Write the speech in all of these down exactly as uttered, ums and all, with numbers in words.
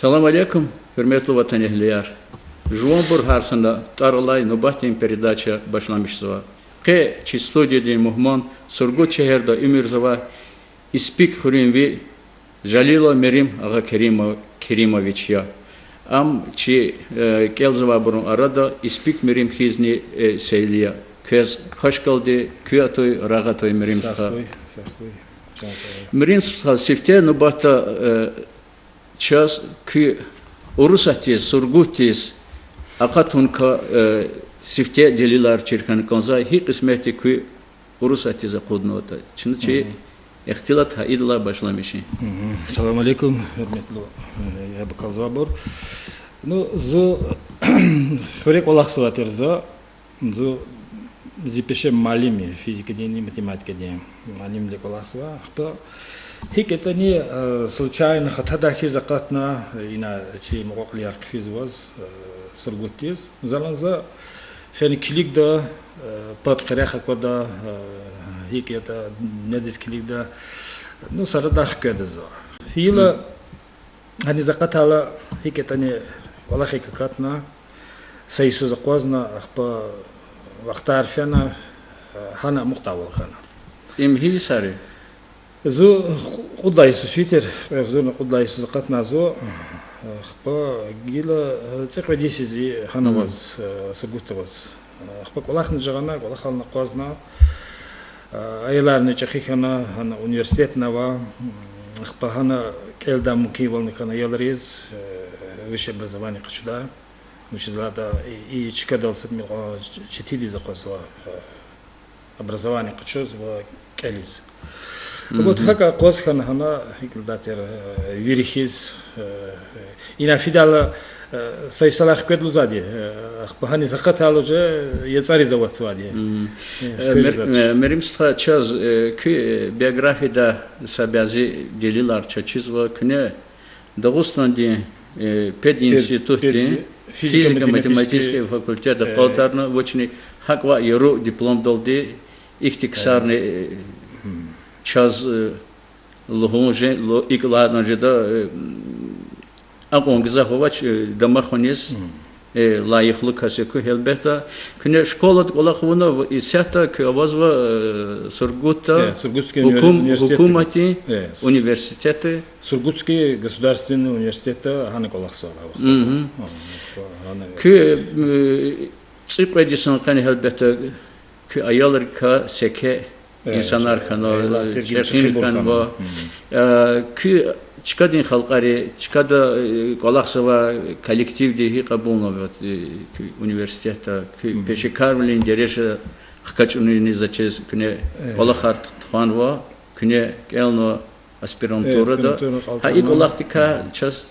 Салам алейкум, гьуьрметлу ватанэгьлияр! Жуванбур гьар сана тӀвар алай нубатдин передача башламишзава. Къе чи студиядин мугьман Сургут шегьерда уьмуьрзавай Испик хуьруьн ви Жалилов Мерим агъа Керима-, Керимович я. Ам чи, э, кӀелзавайбурун арада Испик Мерим хьизни, э, сейли я. Квез хвашкалди, куь атуй, рагъ атуй, Мерим стха. Мерим стха, сифте нубатда, э, чаз куь Урусатдиз, Сургутдиз акъатункай, э, сифте делилар чир хьана кӀанзава, гьи кьисметди куь Урусатдиз акъуднаватӀа. Чна чи ихтилат гьа идалай башламишин. Салам алейкум, гьуьрметлу, э, яб акалзавайбур. Ну, зун хуьре кӀвалахзавай тир за. Зун, зи пеше муаллим я, физикадинни математикадин муаллимвиле кӀвалахзава. Ахпа гьикӀ ятӀани, э, случайно, хатадай хьиз акъатна, ина чи мукьва-кьилияр хъфизваз, э, Сургутдиз. Залан за фена килигда, э, пад къерех аквада, э, гьикӀ ятӀа, недиз килигда, ну, сарадай хкведа за. Фейила, гьаниз акъатайла, гьикӀ ятӀани кӀвалахик акатна, са йисуз акъвазна, ахпа вахтар фена, э, гьана амукьдайвал хьана. Им гьи йисар я? Зун кьу-, кьуд лагьай йисуз фейитӀа, кьве агъзурни кьуд лагьай йисуз акъатна зун, ахпа гила, э, цӀикьвед йис я зи гьана аваз, э, Сургутда аваз. Ахпа кӀвалахни жагъана, кӀвалахални акъвазна, э, аяларни чӀехи хьана, гьана университетни ава, ахпа гьана кӀелдай мумкинвални хьана аялриз, э, высшее образование къачудай. Вучиз лагьайтӀа и, и чкадал са тӀимил кьван четиндиз акъвазва, э, образование къачуз ва кӀелиз. Вот гьакӀ акъваз хьана гьана, гьикӀ лугьуда тир, э, вири хьиз, э, ина фидайла, э, са йисалай хкведа лугьузвайди, э, ахпа гьаниз акъатайла уже яцӀариз аватзавайди. Э, Мерим стха, чаз, э, куь, э, биографияда са бязи делилар чаз чизва, куьне Дагъустандин, э, пединститутдин физико-математический факультет акъалтарна, вучни гьакӀ ваъ, яру дипломдалди ихьтин ксарни, э, чаз, э, лугьун же-, лу-, икӀ лагьана жеда, э, акьван гзаф авач, э, дамахуниз, э, лайихлу кас я куьн, гьелбетда. Куьне школада кӀвалах авуна, исятда куьн авазва, э, Сургутда, гьукуматдин университетда. Сургутский государственный университетда гьана кӀвалахзава а вахтунда. Куьн, э, цӀикьвед йисан къене, гьелбетда, куьн аялрикай секе инсанар хьанва, чӀехи хьанва. Э, куьн чкадин халкьари, чкада, э, кӀвалахзавай коллективди гьикӀ кьабулнава, э, куь университетда, куь пешекарвилин дережа хкажуниз чиз, куьне кӀвалахар тухванва, куьне кӀелнава аспирантурада. Гьа и кӀвалахдикай чаз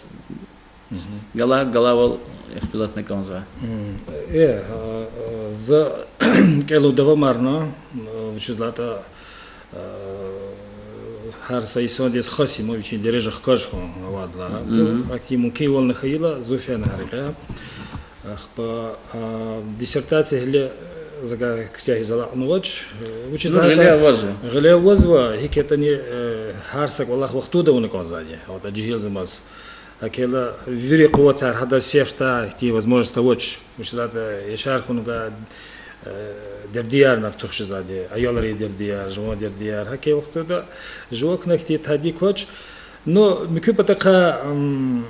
галай-галайвал ихтилатна кӀанзава. Э, за кӀелун давамарна, вучиз лагьайтӀа гьар са инсандиз хас я ма вичин дережа хкаж хьун авайдалай. Ахьтин мумкинвални хьайила, зун фена гьа рекьяй. Ахпа диссертация гьеле за куьтягьиз алакьнавач. Вучиз лагьайтӀа гъиле авазва, гьикӀ ятӀани, э, гьар са кӀвалах вахтунда авуна кӀанзавайди я, гьаватӀа жегьилзамаз. Гьакӏ хьайила вири къуватар гьадаз сеф хьайи ихьтин возможность авач. Вучиз лагьайтӀа яшар хьун гвай, э, дердиярни артух жезвайди, аялрин дердияр, жуван дердияр. Гьа и вахтунда жувакай ихьтин тадик квач. Ну, муькуь патахъай, м,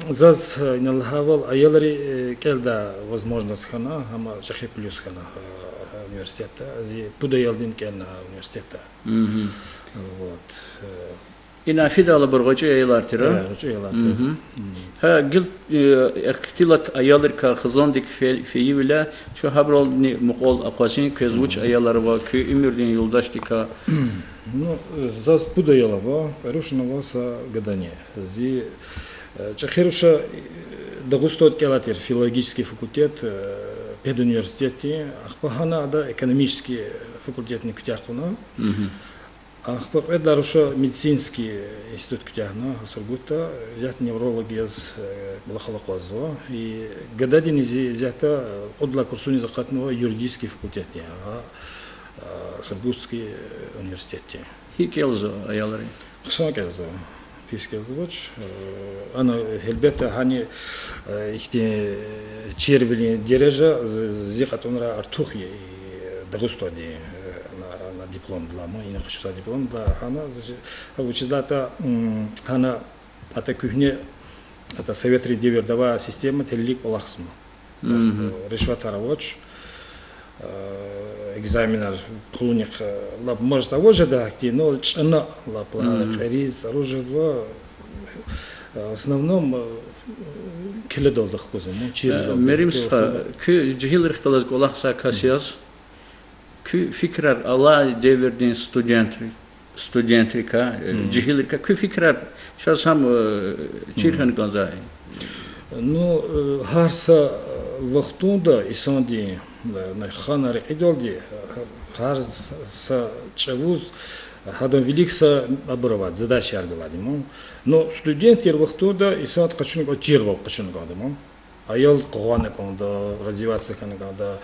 заз, э, инал лагьайвал, аялри, э, кӀелдай возможность хьана, гьам чӀехи плюс хьана, э, университетда. Зи пуд аялдини кӀелна университетда. Вот, э, Ина фидайла абур гъвечӀи аялар тир, а? Э, гъвечӀи аялар тир. Гьа, гила, э, ихтилат аялрикай хизандик фе-, фейивиляй, чун гьабурални мукьвал акъвазин, квез вуч аялар ава, куь уьмуьрдин юлдашдикай? Ну, э, заз пуд аял ава, кьве рушни ава, са гадани. Зи, э, чӀехи руша, э, Дагъустанда кӀелай тир филологический факультет, э, педуниверситетдин, ахпа гьана ада экономический факультетни куьтягь хъувуна. Ахпа кьвед лагьай руша медицинский институт куьтягьна Сургутда, исятда невролог яз, э, кӀвалахал акъвазва. И гададини зи исятда, э, кьуд лагьай курсуниз акъатнава юридический факультетдин, а, а, Сургутский, э, университетдин. ГьикӀ кӀелзава аялри? Хъсан кӀелзава. Пис кӀелзавач. Ана, гьелбетда, гьана ихьтин чирвилин дережа зи кьатӀунрай артух я и Дагъустандин, ана дипломдилай, ма ина къачузвай дипломдилай гьана, вучиз лагьайтӀа гьана ата куьгьне, ата советрин девирда авай система телилиг кӀвалахзама. Ришватар авач, экзаменар пулунихъ лап маж аваз жеда гьахьтин, ну, чӀана лап лагьана кьериз, цӀару жезва. В основном келедалди хкузва, ну, чирвилелди. Мерим стха, куь жегьилрихъ галаз кӀвалахзавай кас яз, куь фикирар алай девирдин студентри-, студентрикай, жегьилрикай, куь фикирар чаз гьам чир хьана кӀанзавай? Ну, гьар са вахтунда инсандин, хана рекьидалди, гьар са чӀавуз гьадан вилик са абур авайди, задачаяр галайди, ма. Ну, студент тир вахтунда инсандиз къачуна кӀанда, чирвал къачуна кӀанда, ма. Аял къугъвана кӀанда, развиваться хьана кӀанда,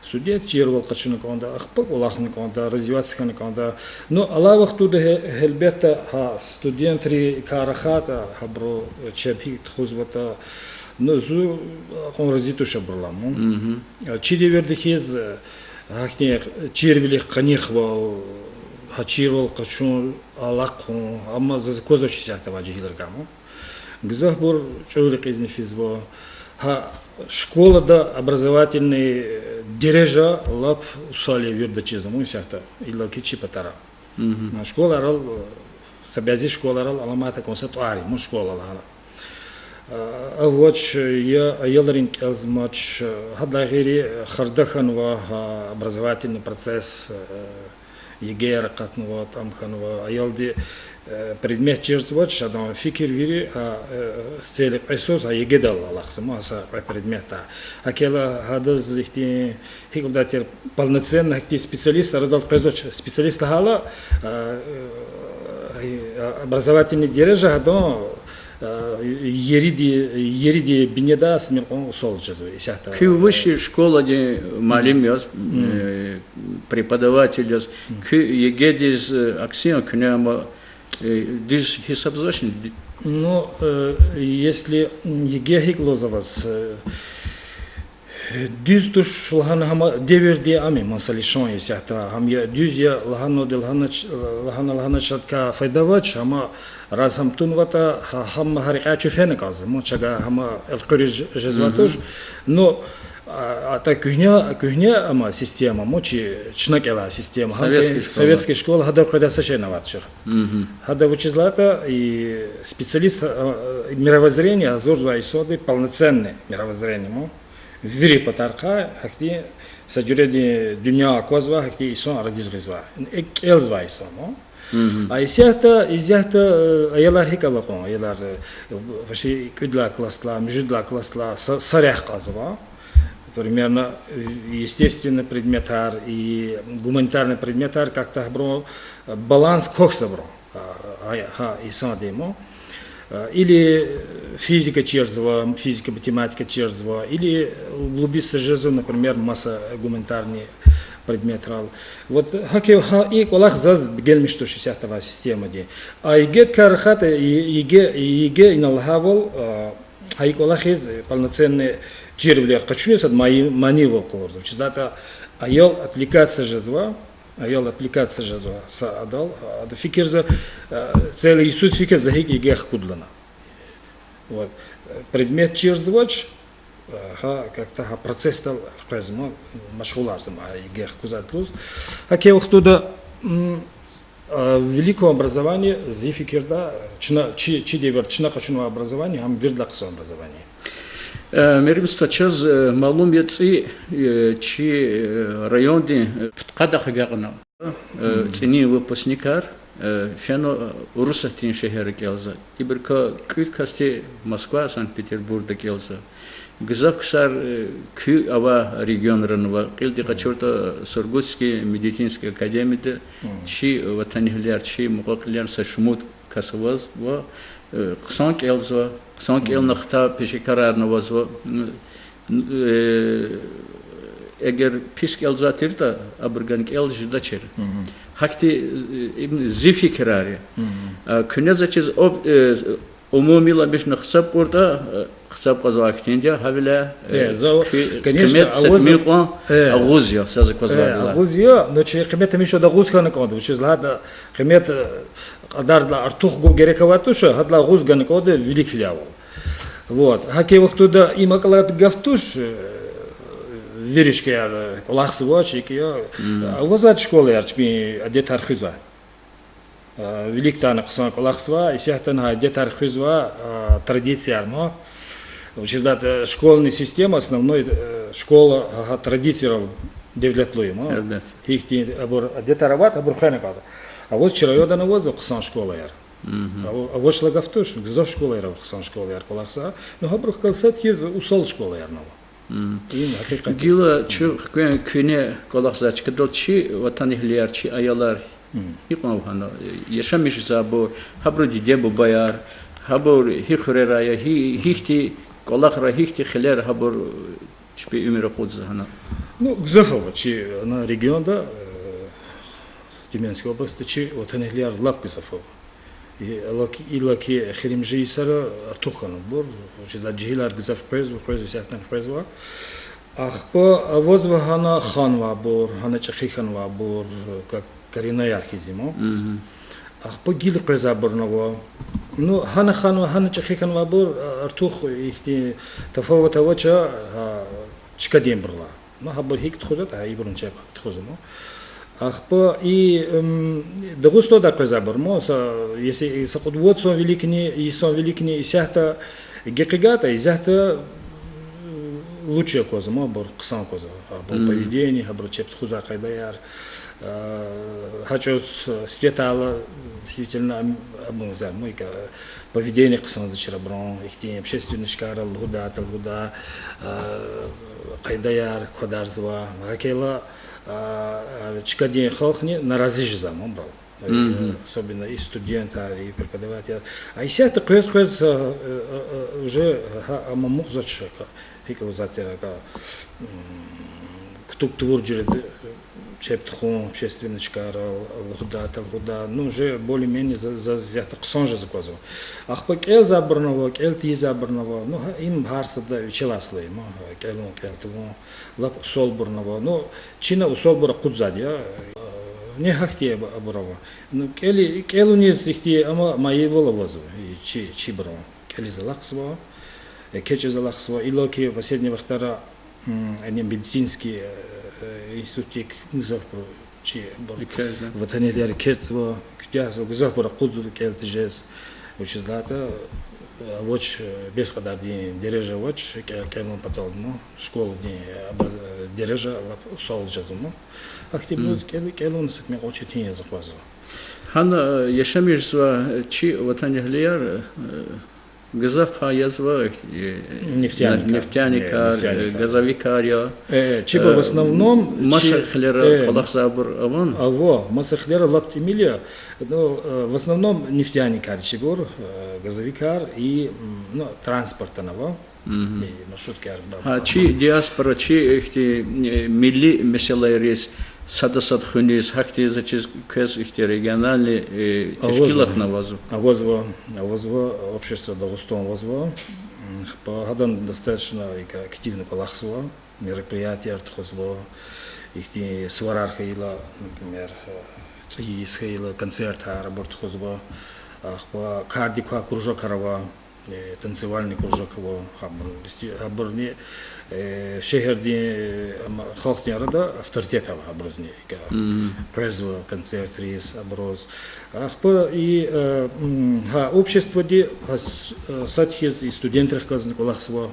студент чирвал къачуна кӀанда, ахпа кӀвалахна кӀанда, развиваться хьана кӀанда. Ну, алай вахтунда гье-, гьелбетда, гьа студентрикай рахайтӀа, гьабуру чеб гьикӀ тухузватӀа, ну, зун акьван рази туш абурулай, ма. Чи девирда хьиз, гьахьтин чирвилихъ къанихвал, гьа чирвал къачун, алахъун, амма заз аквазвач исятда авай жегьилрикай, ма. Гзафбур чӀуру рекьизни физва. Гьа школада образовательный дережа лап усал я вирида чизва, ма, исятда, иллаки чи патара. Школайрал, са бязи школайрал аламат акун са тӀвар я, ма, школа лагьана. Авач, я аялрин кӀелзамач, гьадалай гъейри харда хьанва гьа образовательный процесс, ЕГЭ-яр акъатнава, тӀам хьанва, аялди предмет чирзавач, адан фикир вири, а, цели кьве йисуз гьа ЕГЭ-дал алахъзама, гьа са кьве предметдай. ГьакӀ хьайила гьадаз ихьтин, гьикӀ лугьудай тир, полноценный гьахьтин специалист арадал къвезвач, специалист лагьайла, образовательный дережа гьадан ериди, ериди бинедалди синел кьван усал жезва исятда. Куьн высший школадин муаллим яз, преподаватель яз, куьн ЕГЭ-диз акси я, куьне ама дуьз гьисабзавачни? Ну, если ЕГЭ гьикӀ лугьуз аваз, дуьз туш лагьана, гьам девирдин ам я, ман са лишан я исятда, гьам я дуьз я лагьанвайди, лагьана, лагьана, лагьаначтакай файда авач, амма раз гьам тунватӀа, гьа, гьам гьа рекьяй чуьфена кӀанзава, ма, чагай гьам элкъуьриз жезвай туш. Ну, атӀа куьгьне, куьгьне ама система, ма, чи, чна кӀелай система, гьам советский школа, гьада къведай са шейни авачир. Гьада вучиз лагьайтӀа и специалист, мировоззрение гьазурзавай инсанди полноценный мировоззрение, ма. Вири патарихъай гьахьтин са жуьредин дуьнья аквазвай гьахьтин инсан арадиз гъизвай, кӀелзавай инсан, ма. А исятда, исятда аялар гьикӀ ава кьван, аялар, вообще кӀуьд лагьай классдилай, муьжуьд лагьай классдилай са, са рехъ кьазва. Примерно, естественный предметар и гуманитарный предметар как-то гьабурун баланс квахьзава абурун. Гьа, гьа, инсандин, ма. Или физика чирзава, физика, математика чирзава, или углубиться жезва, например, маса гуманитарный предметрал. Вот гьакӀ, гьа и кӀвалах заз гелмиш туш исятда авай системадин. А ЕГЭ-дикай рахайтӀа, ЕГЭ, ЕГЭ инал лагьайвал, гьа и кӀвалахиз полноценный чирвилер къачуниз сад мани-, манийвал къалурзава. Вучиз лагьайтӀа аял отвлекаться жезва, аял отвлекаться жезва са адал, ада фикирзава, целый йисуз фикирзава, за гьикӀ ЕГЭ хкудда лагьана. Вот. Предмет чирзавач, гьа как-то гьа процессдал къвезма, машгъуларзама ЕГЭ хкудайди лугьуз. ГьакӀ хьайи вахтунда виликан образование, зи фикирда, чна, чи, чи девирда чна къачунвай образование, гьам виридалай хъсан образование. Мерим стха, чаз малум я цӀи чи райондин пудкъадахъ агакьна цӀинин выпускникар фена Урусатдин шегьерра кӀелзава. Ибурукай кӀуьд касди Москва, Санкт-Петербургда кӀелзава. Гзаф ксар куь авай регионрани ава, кьилди къачуртӀа, Сургутский медицинский академияда чи ватанэгьлияр, чи мукьва-кьилияр са шумуд кас авазва, хъсан кӀелзава, хъсан кӀелна хтай пешекарарни авазва. Эгер пис кӀелзавай тиртӀа, абур гана кӀел жедачир. Гьахьтин, э, им зи фикирар я. Э, куьне заз чиз об-, э, умумиламишна хсаб кьуртӀа, э, хсаб кьазвай хьтинди я, гьавиляй, э, за, куь конечно, къимет са аваз, мукьван, э, агъуз я, заз аквазвайвиляй. Агъуз я, но чи къимет гьамиша агъуз хьана кӀанда, вучиз лагьайтӀа къимет, э, кьадардилай артух гун герек авайд туш, гьадалай агъуз гана кӀанда виликвилявал. Вот. ГьакӀ вахтунда им акьалтӀ гаф туш, э, вири школаяр, э, кӀвалахзава, чиз я. Авазвайди школаяр чпин адетар хуьзва. Э, виликдай хъсан кӀвалахзава, исятда гьа адетар хуьзва, э, традицияр ма. Вучиз лагьайтӀа школьный система, основной, э, школа, гьа, гьа традицийрал девлетлу я ма. Гьихьтин абур адетар аватӀа, абур хвена кӀанда. Аваз чи районда авазва хъсан школаяр. Ава-, авачирла гаф туш, гзаф школаяр ава хъсан школаяр кӀвалахзавай. Ну, гьабурухъ галаз сад хьиз усал школаярни ава. Им гьакъикъат я. Гила чухъ куьн-, куьне кӀвалахзавай чкадал чи ватанэгьлияр, чи аялар гьикьван гьана яшамиш жезвайбур, гьабурун диде-бубаяр, гьабур гьи хуьрера я, гьи-, гьихьтин кӀвалахра, гьихьтин хилера гьабур чпи уьмуьр акъудзава гьана? Ну, гзаф ава чи ана регионда, э, Тюменской областьда чи ватанэгьлияр лап гзаф ава. И, иллаки, иллаки эхиримжи йисара артух хьанвайбур, вучиз лагьайтӀа жегьилар гзаф къвезва, къвезва, исятдани къвезва. Ахпа авазва гьана ханвайбур, гьана чӀехи хьанвайбур, как кореннояр хьиз я ма. Ахпа гила къвезвайбурни ава. Ну, гьана ханва, гьана чӀехи хьанвайбур, а, артух ихьтин тафават авач, а, чкадинбурулай. Ну, гьабур гьикӀ тухузватӀа, гьа ибурни чеб гьакӀ тухузва ма. Ахпа и, м, Дагъустандай къвезвайбур ма, са, если са кьуд-вад сон виликни, йисан виликни исятда гекъигайтӀа, исятда лучше аквазва ма, абур хъсан аквазва, абурун поведение, абурун чеб тухузвай къайдаяр, а, гьа чӀавуз, а, Светайла, действительно, ам-, абур за ма икӀ, поведение хъсанзавачир абурун, ихьтин общественный чкайрал лугьудайтӀа, лугьудай, а, къайдаяр квадарзава. ГьакӀ хьайила, а, а, чкадин халкьни нарази жезва ма абурал. Особенно и студентар, и преподавательар. А исятда къвез-къвез, а, а, а, уже гьа, ам амукьзавач, гьикӀ лугьузватӀа, кутуг тавур жуьреда чеб тухун общественный чкайрал, лугьудайтӀа, лугьудай. Ну, уже более-менее за-, за-, заз исятда хъсан жез аквазва. Ахпа кӀелзавайбурни ава, кӀел тийизвайбурни ава. Ну, гьа, им гьар сада вичелай аслу я ма, кӀелун, кӀел тавун. Лап усалбурни ава. Ну, чина усалбур акъудзавайди я. Не гьахьтин аб-, абур ава. Ну, кӀел-, кӀелуниз ихьтин ама майилвал авазва. Чи, чибурун кӀелиз алахъзава, экечӀиз алахъзава. Иллаки последний вахтара, м, ани медицинский, э, институтдик гзафбур чи абур ватанэгьлияр экечӀзава, куьтягьзава, гзафбур акъудзава кӀел тежез. Вучиз лагьайтӀа авач, э, бес кьадардин дережа авач кӀел-, кӀелун патал ма, школадин, э, абур, э, дережа лап усал жезва ма. Ахьтинбуруз кӀел-, кӀелун са кьван четин яз аквазва. Гьана, э, яшамиш жезвай чи ватанэгьлияр, э, гзаф пай язва, э, нефтяникар, газовикар я. Э, чибур в основном маса хилера кӀвалахзавайбур авани? Ава, маса хилера лап тӀимил я. Ну, э, в основном нефтяникар чибур, э, газовикар и, м, ну, транспортдани ава. И маршруткаяр. Гьа, чи диаспора, чи ихьтин, э, милли месэлайриз, сада сад хуьниз, гьахьтин заз чиз квез ихьтин региональный, э, тешкилатни авазва? Авазва, авазва, Общество Дагъустан авазва. М, гьадан достаточно икӀ активно кӀвалахзава, мероприятияр тухузва, ихьтин суварар хьайила, например, э, цӀийи йис хьайила, концертар абур тухузва. Ахпа кардик квай кружокар ава, э, танцевальный кружок ава, гьабурни, гьабурни, э, шегьердин, э, ам, халкьдин арада авторитет ава гьабурузни, икӀ, къвезва концертриз абуруз. Ахпа и, э, м, гьа обществоди, гьа с-, э, сад хьиз и студентрихъ галазни кӀвалахзава.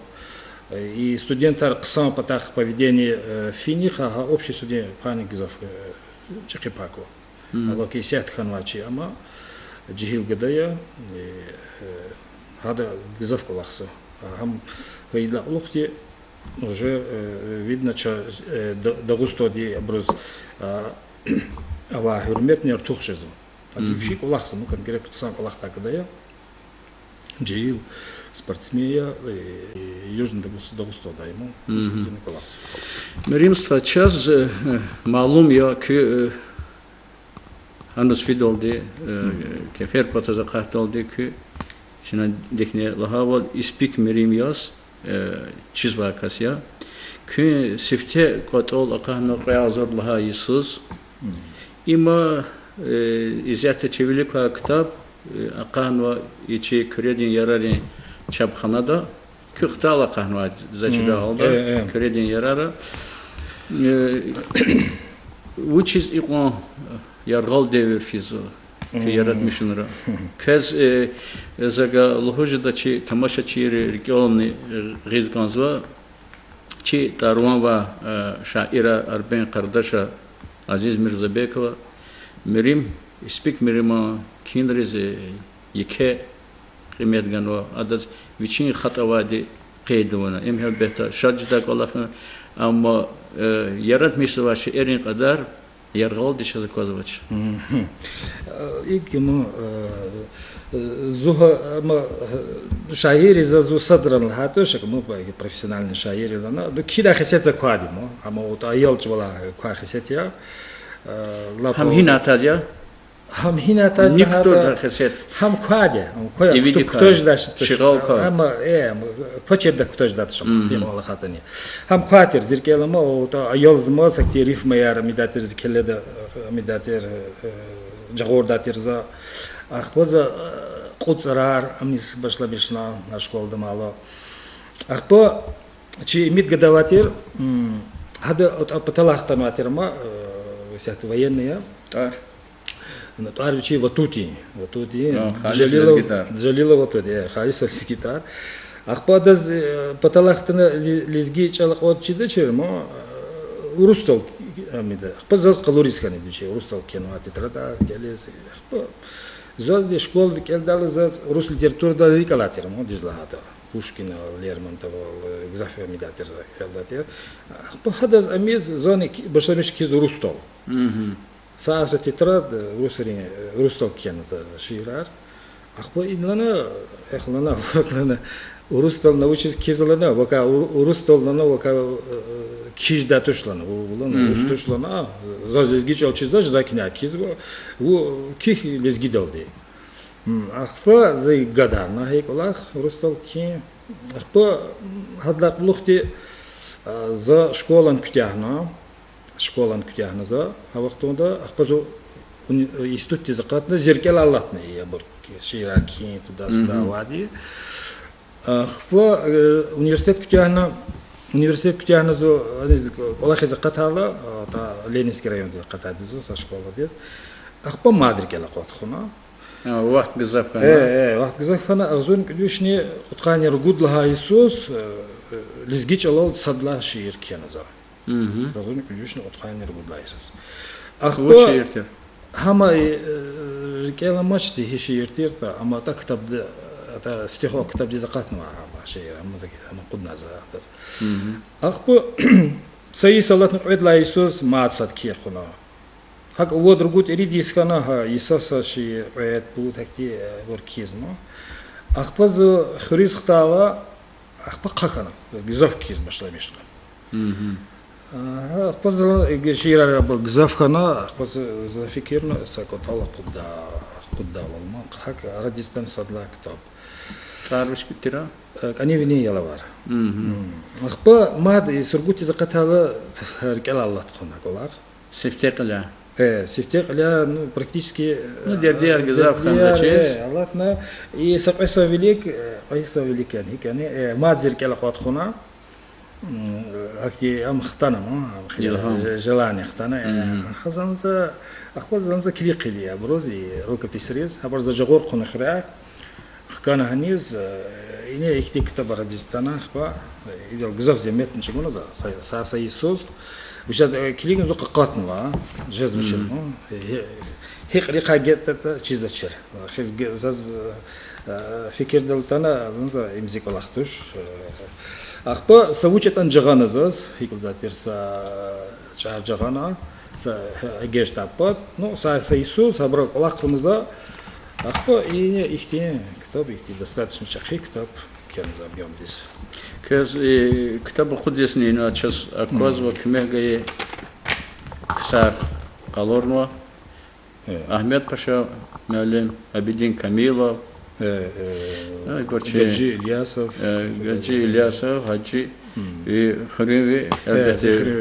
Э, и студентар хъсан патахъ поведение, э, финихъ, гьа обществодин пайни гзаф, э, чӀехи пай ква. Алакай исятда хьанвай чи ама жегьил гада я, э, э, гьада гзаф кӀвалахзава. Гьам хьайидалай кьулухъди уже, э, видно, ча, э, Д-, Дагъустандин абуруз, а, авай гьуьрметни артух жезва. Гьа вичи кӀвалахзава, ну, конкретно хъсан кӀвалахдай гада я. Жегьил спортсмен я, э, Южный Дагъус-, Дагъустанда я, ма, Мгм. Сакина кӀвалахзава. Мерим стха, чаз, э, э, малум я, куь, э, гьаниз фидалди, э, Мгм. Кеферпатаз акъатдалди куь чна дихьни лагьайвал, Испик Мерим яз, э, чизвай кас я. Куьн сифте кӀватӀал акъатна кьве агъзурни лагьай йисуз. Мгм. Има, э, исятда чи вилик квай ктаб, э, акъатнава и чи Куьредин ярарин чапханада. Куь хтайла акъатнава, за чидай Мгм. гьалда, Э, э. Куьредин ярара. Э, вучиз икьван яргъал девир физва куь Мгм. яратмишунра? Квез, э, за гьа лугьуз жеда, чи тамашачийри рикӀелни, э, гъиз кӀанзава. Чи тӀвар-ван авай, э, шаира Арбен Къардаша Азиз Мирзабекова Мерим, Испик Мериман кхьинриз, э, еке къимет ганва, адаз вичин хатӀ авайди къейд авуна. Им гьелбетда шад жедай кӀвалах я, амма, э, яратмишзавай шейэрин кьадар яргъалди чаз аквазвач. Мгм. Э, икӀ я, ма, э, э, зун гьа, ма, э, шаир я, за зун садрани лагьайтӀа, шак, ма, профессиональный шаир я лагьана, ну, кхьидай хесет за квайди я, ма, амма вот аял чӀавалай квай хесет я, э, лап Гьам гьина атайди я? Гьам гьина атайди Ник лагьайтӀа, тур хесет. Гьам квайди я, гьам квай, Ивиди кутаз квай. жедай туш. Шигъал квай. Амма, э, ам, квачирда кутаз жедай туш ам, Мгм. пигъвала хатани. Гьам квайтир, зи рикӀелама, о, та, аялзама, сакди рифма яр амидай тир, зи келеда, э, амидай тир, э, жагъурдай тир за. Ахпа за, э, кьуд цӀарар амиз башламишна, а школада мала. Ахпа чи имид гада авай тир, м, гьада, о, та, паталай хтанвай тир ама, э, исятда военный я. ТӀвар. Ана тӀвар вичи Ватутин, Ватутин, А, Халис Джалилов, лезги тӀвар. Джалилов Ватутин, э, Халис лезги тӀвар. Ахпа адаз, э, паталай хтана ле-, лезги чӀал кьван чидачир, ма, э, урусдал амида. Ахпа заз къалуриз хьана вичи, урусдал кхьенвай тетрадь, гелез. Ахпа заз де школада кӀелдайла заз урус литературада рикӀ алай тир, ма, дуьз лагьайтӀа. Пушкинал, Лермонтовал, э, гзаф амидай тир, кӀелдай тир. Ахпа гьадаз амиз зани ки-, башламишна кхьиз урусдал. Мгм. Са, са тетрадь, э, урусрин, э, урусдал кхьена за шиирар. Ахпа инлана, эхлана, ваз лана, урусдал на вучиз кхьизва лана, вакай у-, урусдал лана, вакай, э, кхьиз жедай туш лана, у-, лана, урус Мгм. туш лана, заз лезги чӀал чизвач, за кхьиняй кхьизва, ву кхьихь лезгидалди. М, ахпа за гадарна гьа кӀвалах, урусдал кхьин. Ахпа, м, гьадалай кьулухъди, а, за школани куьтягьна, школани куьтягьна за гьа вахтунда, ахпа зун уни-, институтдиз акъатна, зи рикӀелай алатна и абур шиирар кхьин, туда-сюда Мгм. авайди. Ахпа, э, университет куьтягьна, университет куьтягьна зун, аниз кӀвалахиз акъатайла, а, та Ленинский райондиз акъатайди зун, са школадиз. Ахпа мад рикӀелай акъат хъувуна. А, вахт гзаф хьана. Э, э, вахт гзаф хьана, агъзурни кӀуьд вишни кьудкъанни ругуд лагьай йисуз, э, э, лезги чӀалал сад лагьай шиир кхьена за. Мгм. Агъзурни кӀуьд вишни кьудкъанни ругуд лагьай йисуз. Вуч Ахпа шиир тир? гьама, э, рикӀел амач зи гьи шиир тиртӀа, амма атӀа ктабда, атӀа стихов ктабдиз акъатнава гьама шиир, амма за, амма акъудна за адаз. Мгм. Ахпа са йис алатна кьвед лагьай йисуз мад сад кхьихь хъувуна. ГьакӀ вад, ругуд, ирид йис хьана, гьа йисаз са шиир, кьвед, пуд, гьахьтин, э, вур кхьизма. Ахпа зун хуьруьз хтайла, ахпа хъа хьана, гзаф кхьиз башламишна. Мгм. Агьа, ахпа за, э, шиирар абур гзаф хьана, ахпа за, за фикирна, са кӀватӀал акъудда, акъуддайвал ма, гьакӀ арадиз атана сад лагьай ктаб. ТӀвар вуч тир а? Э, КӀанивилин ялавар. Мгм. М. Ахпа мад и Сургутдиз акъатайла рикӀелай алат хъувуна кӀвалах. Сифте кьиляй? Э, сифте кьиляй, ну, практически, Ну, э, дердияр гзаф хьана дердияр, заз чиз. э, алатна. И са кьве йисан вилик, э, кьве йисан вилик яни, гьикӀ яни, э, мад зи рикӀелай акъат хъувуна. М, гьахьтин ам хтана, ма, ам хи-, Илгьам. же-, желание хтана, э, Мгм. ахпа зун за, ахпа зун за килиг хъийида абуруз, и рукописриз, абур за жагъур хъувуна хуьряй. Хкана гьаниз, э, ине ихьтин ктаб арадиз атана, ахпа, э, идал гзаф зегьметни чӀугуна за, са, са, са йисуз. Вучиз, э, килигна зун къакъатнава, жезвачир, Мгм. ну, гьи-, гьикьрихъай гетӀ ятӀа чизвачир. Хиз ге-, заз, э, фикирдал атана, зун за им зи кӀвалах туш. Э, ахпа са вуч ятӀани жагъана заз, гьикӀ лугьудай тир, са чӀар жагъана, са гье-, гьегьеншдай пад. Ну, са, са йисуз, гьабурал кӀвалах хъувуна за, Ахпа ина ихьтин ктаб, ихьтин достаточно чӀехи ктаб кхьенва за объёмдиз. Квез, э, ктаб акъудизни ина чаз аквазва, куьмек гайи ксар къалурнава. Агьмед Паша муаллим, Абидин Камилов, Гаджи Ильясов, Гаджи Ильясов, Гьажи, ви хуьруьнви, э,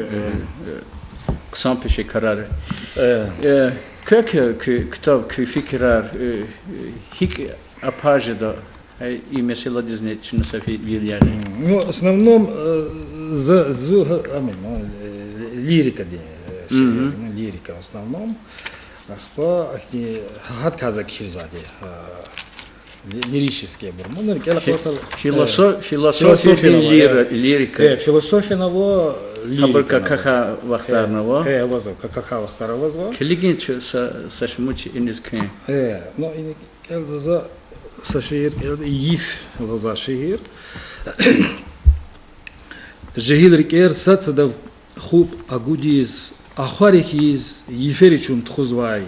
хъсан пешекарар. Квекай куь ктаб, куь фикирар, э, гьикӀ апа жеда, э, и месэладизни чна са фи-, вил яни. Ну, в основном, э, за, зу, ам, ну, э, лирикадин, э, шиир, ну, лирика в основном. Ахпа ахьтин гьадакай за кхьизвайди, э, ли-, лирический абур. Муна рикӀел акъатайла, философ-, философиядин лира-, лирика. Э, философияни ава, лирикани ава. Гьабур какахьай вахтарни ава. Э, авазва, какахьай вахтар авазва. Килигин чу са, са шумуд иниз куьн. Э, ну, ина кӀелда за са шиир, кӀелда, Йиф лугьузвай шиир. Жегьил рикӀер сад-садав хупӀ агудиз, ахвари хьиз йифери чун тухузвай,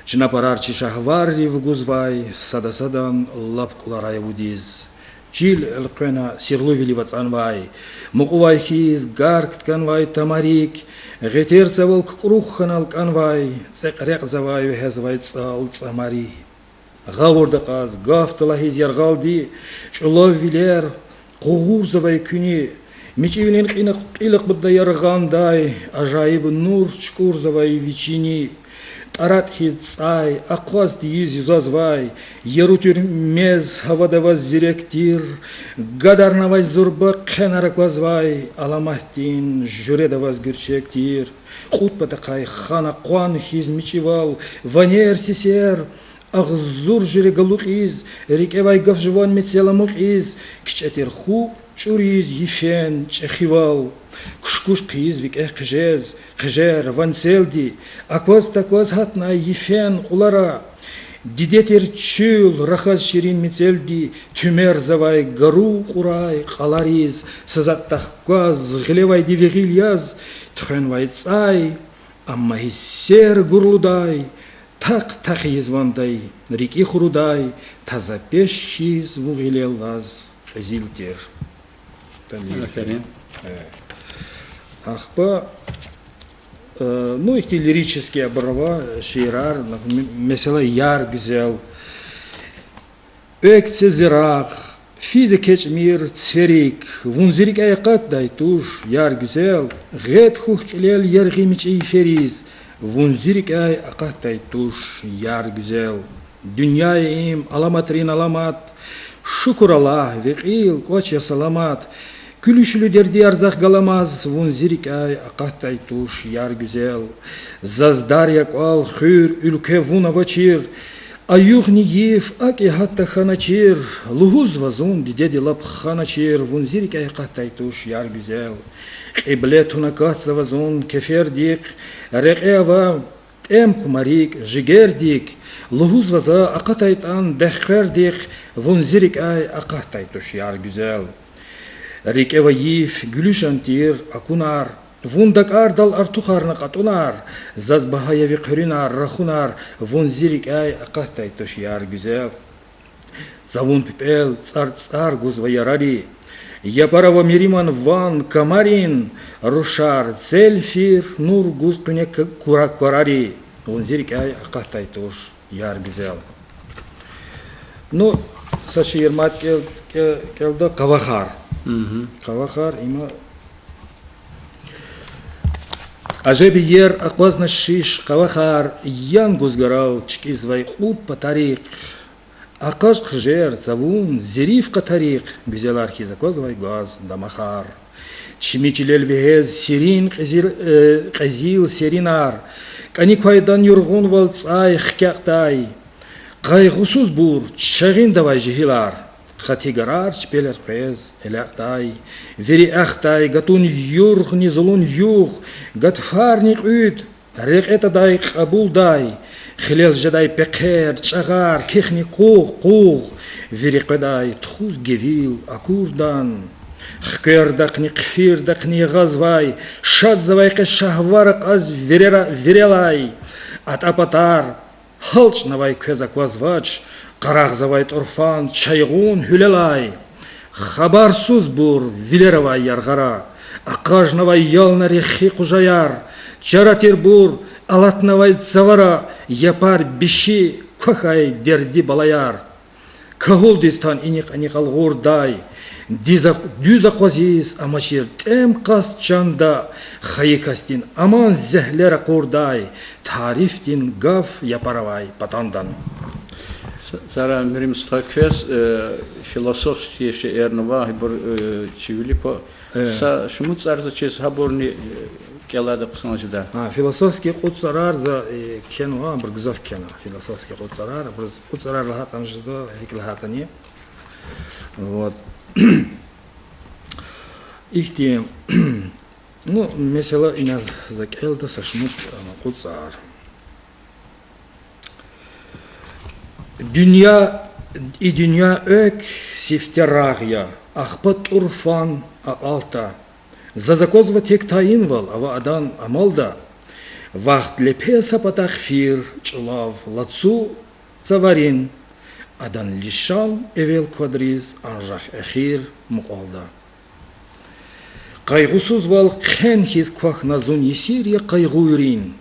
чна парар чи шагьварри вугузвай, сада-садан лап кӀуларай авудиз. Чил элкъвена сирлувилив ацӀанвай, мукьувай хьиз гарк ктканвай тамарик, гъетерзавал кукӀрух хьана алкӀанвай, цӀекь рекьзавай вегьезвай цӀал цӀамари. Гъавурда кьаз, гаф талагьиз яргъалди, чӀулав вилер къугъурзавай куьни, мичӀивилин кьил акъудна яргъандай, ажайиб нур чукӀурзавай вичини, тӀаратӀ хьиз цӀай акъваз тийиз юзазвай, яру тир мез гьавада аваз зирек тир, гадарнавай зурба хъенар аквазвай, аламатдин жуьреда аваз гуьрчег тир, кьуд патахъай хана къван хьиз мичӀивал, ванер-сесер, агъзур жуьре галукьиз, рикӀевай гаф жуван мецел амукьиз, кичӀе тир хупӀ чӀуриз йифен чӀехивал. Кушкуш хъийиз викӀегь хъижез, хъижер ванцелди, акваз-такваз гьатнай йифен кьулара. Диде тир чуьл рахаз ширин мецелди, туьмерзавай гару кьурай кьалариз, са затӀ тахкваз гъилевайди ви гъил яз, тухвенвай цӀай, амма гьиссер гурлудай, тахъ-тахъ ийиз вандай, рикӀи хурудай, таза пеш хьиз вун гъилеллаз кьезил тир. Ахпа, э, ну, ихьтин лирический абур ава шиирар, например, месела, Яр гуьзел. Экв це зи рагъ, физ экечӀмир цверик, вун зи рикӀяй акъатдай туш, яр гуьзел, гъед хьухь кьилел яргъи мичӀи йифериз, вун зи рикӀяй акъатдай туш, яр гуьзел. Дуьнья я им аламатрин аламат, шукур Аллагь, ви кьил кӀвач я саламат, куьлуь-шуьлуь дердияр захъ галамаз, вун зи рикӀяй акъатдай туш, яр гуьзел. Заз дар я кӀвал, хуьр, уьлкве вун авачир, а югъни йиф акӀ я гьатта хьаначир, лугьузва зун дидеди лап ханачир, вун зи рикӀяй акъатдай туш, яр гуьзел. Кьибле туна катзава зун кефердихъ, рекье ава тӀем кума рикӀ жигердик, лугьузва за акъатайтӀан дехквердихъ, вун зи рикӀяй акъатдай туш, яр гуьзел. РикӀе ава йиф гуьлуьшан тир акунар, вун дакӀардал артухарна кьатӀунар, заз багьа я ви хъуьруьнар, рахунар, вун зи рикӀяй акъатдай туш, яр гуьзел. Цавун пипӀел цӀарцӀар гузва ярари, япара ава мириман ван камарин рушар, зел фир нур гуз къуьне к-, кура-, кварари, вун зи рикӀяй акъатдай туш, яр гуьзел. Ну, са шиир мад кӀел-, кӀе-, кӀелда, Къавахар. Къавахар, има Ажеб иер акъвазна шиш къавахар, ян гузгарал чкӀизвай кьуд патарихъ. Акъаж хъжер, цавун, зириф къатарихъ, гуьзелар хьиз аквазвай гваз дамахар. Чими чилел вегьез сирин кьезил, э, кьезил серинар, кӀани квайдан юргъунвал цӀай хкягъдай. Къайгъусузбур чагъинда авай жегьилар, хъати гарар чпелер къвез элякьдай. Вири ахдай гатун юргъни зулун югъ, гатфарни кьуьд, рекье тадай кьабулдай. Хилел жедай пехъер, чӀагъар, кехни къугъ-къугъ, вири къведай тухуз гевил акурдан. Хквердахъни, хъфирдахъни ягъазвай, шадзавай къе шагьвар акьаз вирера-, вирелай. АтӀа патар ГьалчӀнавай квез аквазвач, къарагъзавай тӀурфан чайгъун гьуьлелай. Хабарсузбур вилера авай яргъара, акъажнавай ялна рехи къужаяр, чара тирбур алатнавай цавара, япар биши квахьай дерди балаяр. Кагьулдиз тан инихъ-инихъ алгъурдай, диз акъ-, дуьз акъвазиз амачир тӀем къаст чанда, хайи касдин аман зегьле ракъурдай, тарифдин гаф япара авай патандан. С-, сара, Мирим стха, квез, э, философский шейэрни ва гьибур, э, чи вилик ква. Э. Са шумуд цӀар заз чиз гьабурни, э, кӀелайда хъсан жеда. А, философский кьуд цӀарар за, э, кхьенва, абур гзаф кхьена. Философский кьуд цӀарар, абур кьуд цӀарар лагьайтӀани жеда, гьикӀ лагьайтӀани. Вот. Ихьтин, ну, месела, ина за кӀелда са шумуд, а, кьуд цӀар. Дуьнья, и дуьнья экв сифте рагъ я, ахпа тӀурфан акьалтда. Заз аквазва тек тайинвал ава адан амалда. Вахт лепе са патахъ фир чӀулав лацу цаварин, адан лишан эвел квадриз анжах эхир мукьвалда. Къайгъусузвал хъен хьиз квахьна зун, есир я къайгъуйрин.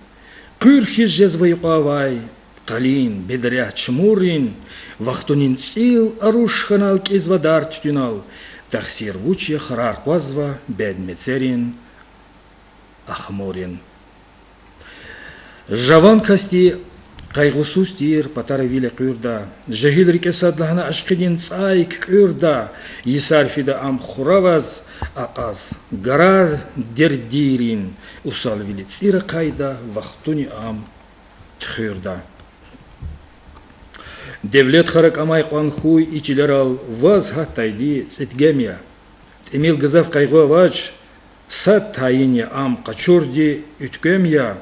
Къуьр хьиз жезва юкьва авай къалин бедрягь чумуррин, вахтунин цӀил аруш хьанал кӀизва дар туьтуьнал, тахсир вуч я харар къвазва бед мецерин, ахмурин. Жаван касди къайгъусуз тир патара вил экъуьрда, жегьил рикӀе сад лагьана ашкъидин цӀай куькӀуьрда, йисар фида ам хураваз, акьаз гарар дердийрин, усалвили цӀир ахъайда, вахтуни ам туьхуьрда. Девлет хара кӀамай кьван хьуй и чилерал, ваз гьатдайди цӀетӀгем я. ТӀимил гзаф къайгъу авач, сад тайин я ам къачурди уьтквем я.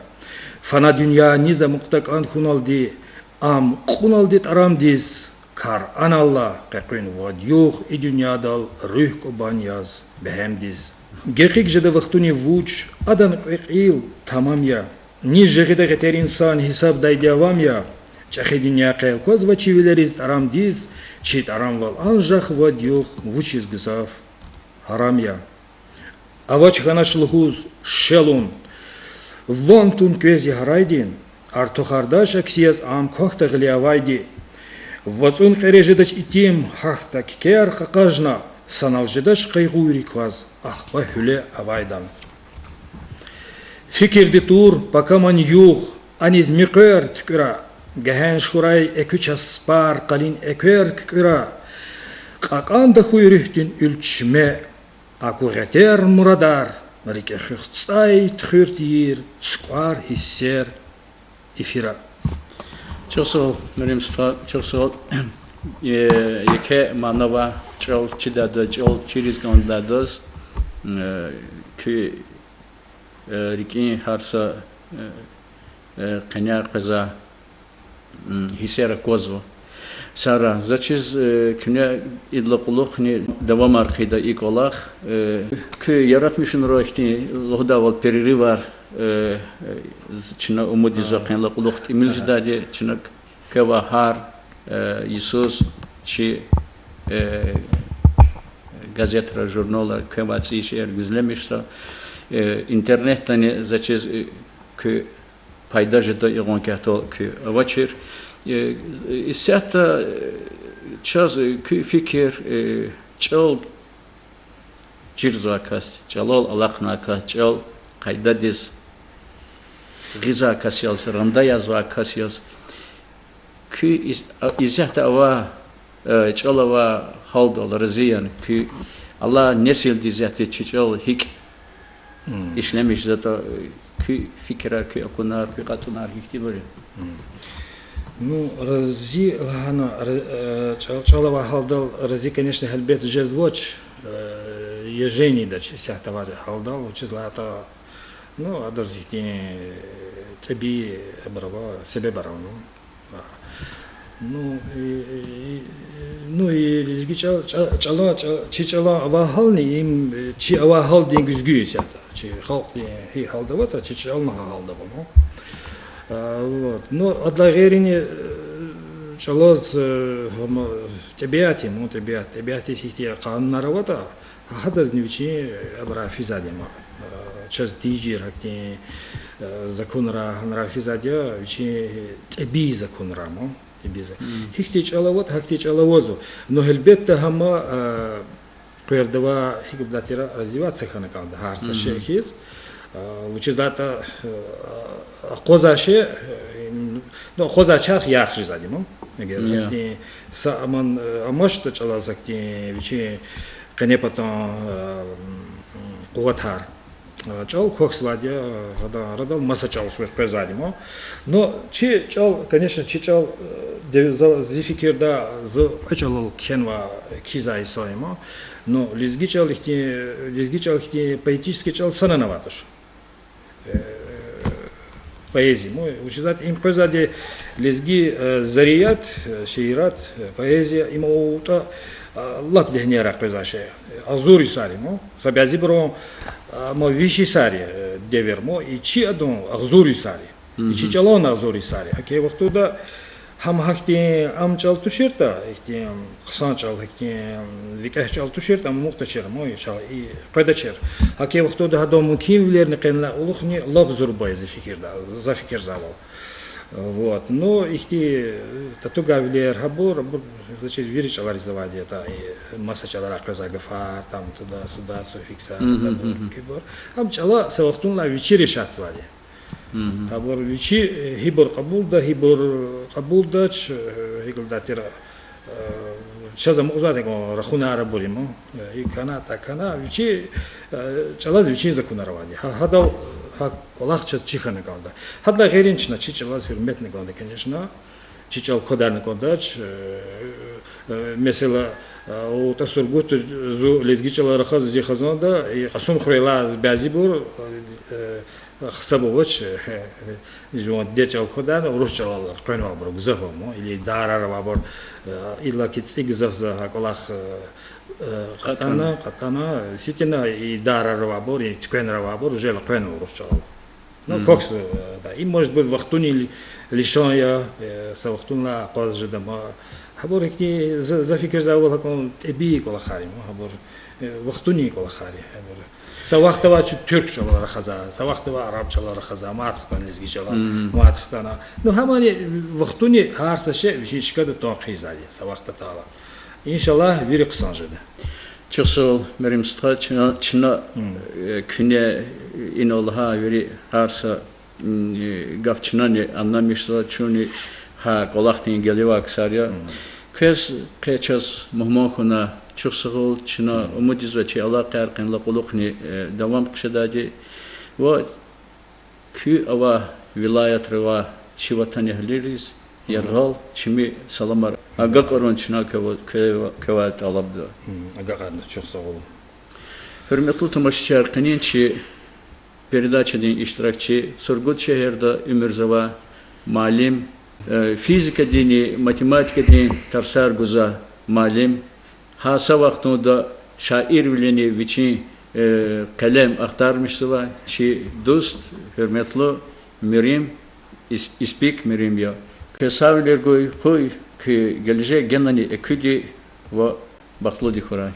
Фана дуьнья низ амукьда кӀан хьуналди, ам кьуналди тӀарамдиз, кар аналла къекъуьн вад-югъ и дуьньядал руьгь кӀубан яз бегьемдиз. Гекъиг жеда вахтунив вуч, адан кьве кьил тамам я. Низ жагъида гъетер инсан гьисабдайди авам я. ЧӀехи дуьнья къе аквазва чи вилериз тӀарамдиз, чи тӀарамвал анжах вад-югъ вучиз гзаф гьарам я. Авач хьанач лугьуз шелун, ван тун квез я гьарайдин, артухардач акси яз ам квахьда гъиле авайди. ВацӀун кьере жедач итим, гьахьда кикер къакъажна, санал жедач къайгъуйрик кваз ахпа гьуьле авайдан. Фикирди тур пакаман югъ, аниз муькъвер туькӀуьра, гегьенш хьурай экуь часпар къалин эквер куькӀуьра, кьакьанда хьуй руьгьдин уьлчме, аку гъетер мурадар, рикӀе хуьх цӀай туьхуьр тийир цукӀвар, гьиссер эфира. Чухсагъул, Мирим стха, чухсагъул. Э, еке мана ва чӀал чидайдаз, чӀал чириз кӀандайдаз, э, куь, э, рикӀин гьар са, э, э, къеняй къвезвай гьиссер аквазва. Сара, заз чиз, э, куьне идалай кьулухъни давамар хъийида и кӀвалах. Э, куь яратмишунрай ихьтин лугьудайвал перерывар, э, э, чна умуд ийизва къенлай кьулухъ тӀимил жедайди, чна квевай гьар, э, йисуз чи, э, газетра, журналра квевай цӀийи шейэр гуьзлемишзава. Э, интернетдани заз чиз, э, куь пайда жеда, ягъун кятал куь авачир. Э, исятда, э, чаз, э, куь фикир, э, чӀал чирзавай кас, чӀалал алахънавай кас, чӀал къайдадиз гъизвай кас яз, ранда язвай кас яз, куь ис-, а, исятда авай, э, чӀал авай гьалдал рази яни куь, алай несилдиз исятда чи чӀал гьикӀ ишлемишзаватӀа, э, куь фикирар, куь акунар, куь кьатӀунар гьихьтинбур я? Ну, рази лагьана, ра-, э, чӀал, чӀал авай гьалдал рази, конечно, гьелбет, жезвач, э, я женийдач исятда авай гьалдал, вучиз лагьайтӀа, ну, адаз ихьтин, э, тӀебии абур ава, себебар ава, ну. Ну, и, и, ну, и лезги чӀал, чӀа-, чӀала, чӀа-, чи чӀала авай гьални, им, э, чи авай гьалдин гуьзгуь я исятда. Чи халкьдин гьи гьалда аватӀа, чи чӀални гьа гьалда ава, ну. А, вот. Ну, адалай гъейри, э, чӀалаз, э, гьам, тӀебиат я, ман, тӀебиат, тӀебиатдиз ихьтин къанунар аватӀа, гьадазни вичин абурай физвайди я, ман. Э, чаз тийижир гьахьтин, э, законра, гьанра физвайди я, вичин тӀебии законра, ман, тӀебии за-, гьихьтин чӀал аватӀа, гьахьтин чӀал авазва. Ну, гьелбетда, гьам, э, къвердавай, гьикӀ лугьудатӀа, развиваться хьана кӀанда гьар са шей хьиз. А, вучиз лагьайтӀа, а, акъвазай шей, э, ну, акъвазай чарх ярх жезвайди я, ман. Эгер гьахьтин са аман, э, амачтӀа чӀалаз гьахьтин вичин къенепатан, э, къуватар, э, чӀал квахьзавайди я, э, гьадан арадал маса чӀал хквезвайди я, ман. Ну, чи чӀал, конечно, чи чӀал, э, дев-, за, зи фикирда, зи кьве чӀалал кхьенвай, кхьизвай инсан я, ман. Ну, лезги чӀал ихьтин, лезги чӀал ихьтин поэтический чӀал санани авайди туш. Э, поэзия, ман, вучиз лагьайтӀа им къвезвайди лезги, э, зарият, э, шиират, э, поэзия, им авуртӀа, э, лап дегьнеяр къвезвай шей. Агъзур йисар я, ман. Са бязибурун, э, ман, виш йисар я, э, девир, ман, и чи адан агъзур йисар я. И чи чӀалан агъзур йисар я. ГьакӀ вахтунда гьам гьахьтин ам чӀал туширтӀа, ихьтин хъсан чӀал, гьахьтин викӀегь чӀал туширтӀа, амукьдачир, ман, и чӀал, и къведачир. ГьакӀ вахтунда гьадан мумкинвилерни къене кьулухъни лап зурба я зи фикирда, за фикирзавал. Вот. Ну, ихьтин татугайвилер, гьабур, абур, значит, вири чӀалариз авайди ятӀа, и маса чӀаларай къвезвай гафар, там, туда-сюда, суффиксар, гьабур, кибур. Ам чӀала са вахтунлай вичи решатзавайди я. Гьабур вичи, э, гьибур кьабулда, гьибур кьабулдач, э, гьикӀ лугьудатӀа, э, чаз амукьзавайди я рахунар абур, ман. Э, и хьана, так хьана, вичи, э, чӀалаз вичин законар авайди я. Гьа-, гьадал, гьа кӀвалах чаз чир хьана кӀанда. Гьадалай гъейри чна чи чӀалаз гьуьрметна кӀанда, конечно. Чи чӀал квадарна кӀандач, э, э, месела, э, авуртӀа Сургутда зун лезги чӀалал рахаз зи хизанда, и Кьасумхуьрелай бязибур, э, гьисаб авач, э, жуван диде чӀал квадарна, урус чӀалал къвенвайбур гзаф ава, ман, или дарар авайбур, э, иллаки цӀи гзафзава, гьа кӀвалах, э, э, кьатӀана, кьатӀана, действительно, и дарар авайбур, и туьквенар авайбур уже къвенва урус чӀалал. Ну, квахьзава, э, да. И, может быть, вахтунин ли-, лишан я, э, са вахтунлай акъваз жеда, ман. Гьабур ихьтин за, за фикирзавайвал гьакӀан тӀебии кӀвалахар я, ман, гьабур, э, вахтунин кӀвалахар я, гьабур. Са вахт авай чун туьрк чӀалал рахаза, са вахт авай араб чӀалал рахаза, мад хтана лезги чӀалал, мад хтана. Ну, гьамани вахтуни гьар са шей вичин чкада тун хъийизвайди я, са вахт атайла. Иншаллагь, вири хъсан жеда. Чухсагъул, Мерим стха, чна, чна, э, куьне инал лагьай вири гьар са, м, э, гаф чнани анламишзава, чунни гьа кӀвалахдин гелевай ксар я. Квез къе чаз мугьман хьана чухсагъул, чна умуд ийизва чи алакъаяр къенлай кьулухъни, э, давам хъжедайди. Ва куь авай вилаятра авай чи ватанэгьлийриз яргъал чими саламар агакьарун чна квев-, квевай тӀалабда. Агакьарна, чухсагъул. Гьуьрметлу тамашачияр, къенин чи передачадин иштиракчи Сургут шегьерда уьмуьрзавай муаллим, э, физикадинни математикадин тарсар гузвай муаллим, гьа са вахтунда шаирвилинни вичин, э, къелем ахтармишзавай чи дуст, гьуьрметлу Мерим, Ис-, Испик Мерим я. Квез сагъвилер гуй, къуй куь гележег генани экуьди ва бахтлуди хьурай.